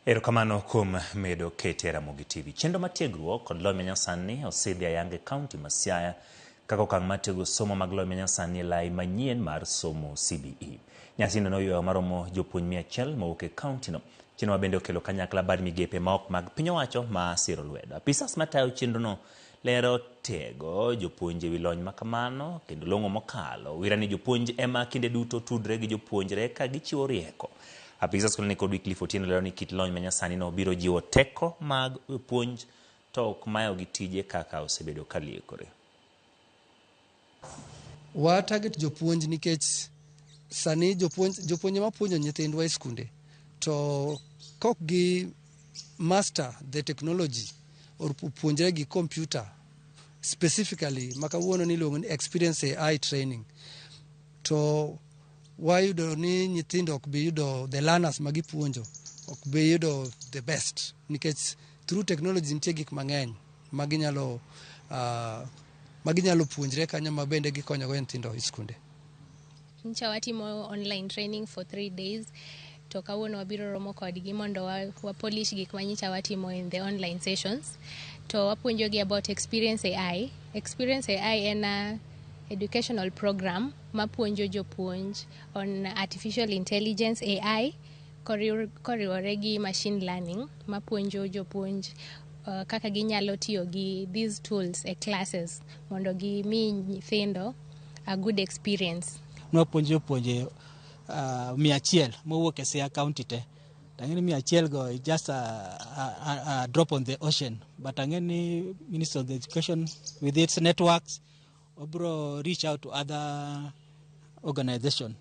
Erokamano kuom medo kete e Ramogi TV. Chenro mar tiegruok kod lony manyasani osidhi ayanga e kaunti ma Siaya kaka okang' mar tego somo mag lony manyasani e lai manyien mar somo CBE. Nyasino noywayo maromo jopuonj 100 mowuok e kauntino. Chenro ma bende okelo kanyakla bad migepe ma ok mag piny owacho ma siro lwedo. Apisas matayo chenrono lero tego jopuonj ewi lony ma kamano kendo long'o mokalo. Wira ni jopuonj ema kinde duto tudre gi jopuonjre ka gichiwo rieko. Apisa skul ni kod Wycliffe Otieno lero ni kit lony manyasani no biro jiwo teko mag jopuonj to ok mayogi tije kaka osebedo ka liekore. Wa target jopuonj nikech sani jopuonj jopuonje mapuonjo nyithindwa e skunde to kok gi master the technology or puonjre gi computer specifically ma kawuono ni iluongo ni experience AI training to wayudo ni nyithindo ok bi yudo the learners ma gipuonjo ok bi yudo the best nikech through technology nitie gik mang'eny ma ginyalo ma ginyalo puonjre kanyo ma bende gikonyogo nyithindo e skunde. Nyocha watimo online training for 3 days to kawuono wabiro romo kodgi mondo wa polish gik ma nyocha watimo in the online sessions to wapuonjogi about Experience AI. Experience AI en a educational program mapuonjo jopuonj on artificial intelligence, AI, koriwore gi machine learning, mapuonjo jopuonj kaka ginyalo tiyo gi these tools e classes mondo gimi nyithindo a good experience. Nwapuonjo jopuonje 100 mowuok e Siaya County te. Tang'e ni 100 go is just a drop on the ocean. But ang'e ni Ministry of the Education with its networks obro reach out to other organization.